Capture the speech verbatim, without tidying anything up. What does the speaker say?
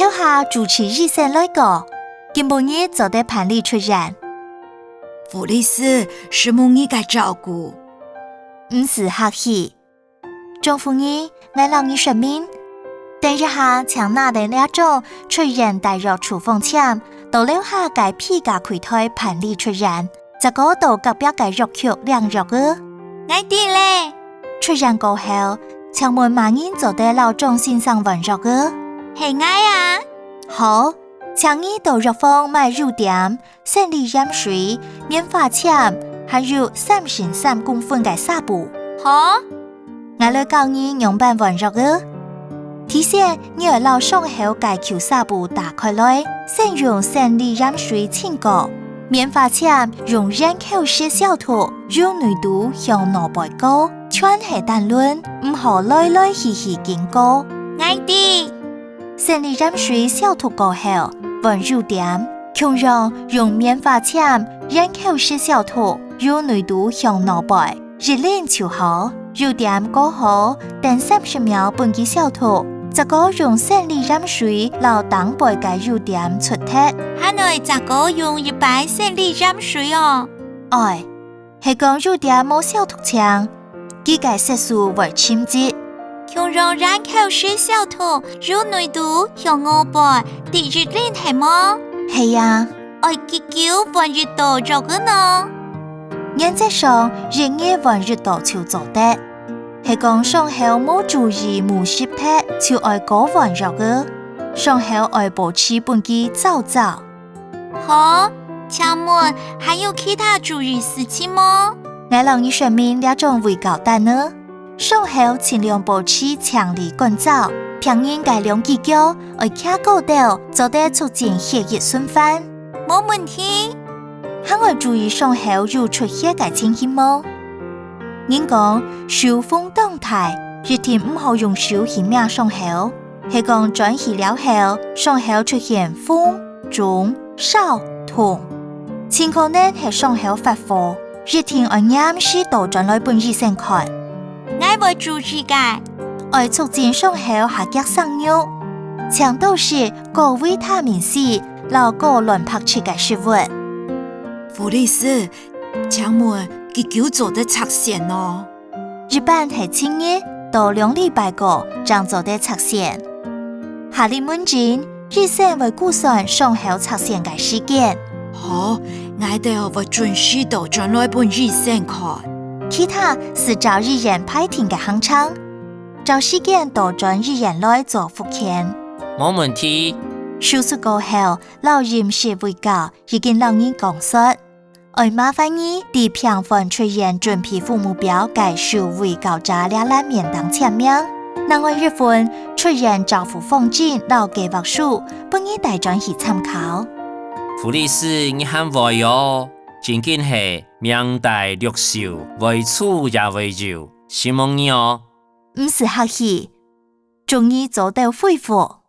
這下主治醫生來講，今晡日做得辦理出院。護理師，承蒙你个照顧。毋使客氣。 鍾夫人，𠊎摎你說明，等一下請拿等這張出院帶藥處方簽，到樓下个皮夾櫃台辦理出院，再過到隔壁个藥局領藥仔。𠊎知了。出院過後，請問麼人做得摎鍾先生換藥仔？係𠊎啊。好，請你到藥房買油碘、 生理鹽水、棉花籤，還有三乘三公分个紗布。好。𠊎來教你仰般換藥仔。提醒你愛摎傷口个舊紗布打開來，先用生理鹽水浸過，棉花籤用圓口式消毒，由內肚向外背過，全係單輪，毋好來來去去經過。𠊎知。生理鹽水消毒過後，換油碘， 共樣用棉花籤圓口式消毒，由內肚向外背，一輪就好。油碘過好，等三十秒分佢消毒，再過用生理鹽水摎頂背个油碘捽忒。還愛再過用一擺生理鹽水哦。愛， 係講油碘無消毒淨，佢个色素會沉積。共樣圓口式消毒，由內肚向外背，滴一輪係無？係啊。愛幾久換一到藥仔呢？原則上，一日換一到就做得。係講傷口無注意無識別，就愛過換藥仔。傷口愛保持分佢燥燥。 好，請問還有其他注意事情無？𠊎摎你說明這張胃教單仔。傷口盡量保持淨俐乾燥，病人个兩支腳愛擎高兜，做得促進血液循環。無問題。還愛注意傷口有出血个情形無？人講，手風當大，一定毋好用手去摸傷口。 係講轉去了後，傷口出現紅、腫、燒、痛，盡可能係傷口發火，一定愛黏時倒轉來分醫生看。𠊎會注意个。愛促進傷口下腳生肉，請多食高維他命C摎高卵白質个食物。護理師，請問幾久做得拆線呢？ 一般係七日到兩禮拜過正做得拆線。下日門診，醫生會估算傷口拆線个時間。好，𠊎兜會準時倒轉來分醫生看。其他就照醫院排定个行程，照時間倒轉醫院來做復健。無問題。手術過後，摎飲食衛教已經摎你講說。 愛麻煩你佇病患出院準備服務表个受衛教者這欄面頂簽名，另外一份出院照護方針摎計畫書，分你帶轉去參考。護理師，你還會哦，真經係命大六壽，會出也會有，承蒙你哦。毋使客氣，祝你早兜恢復。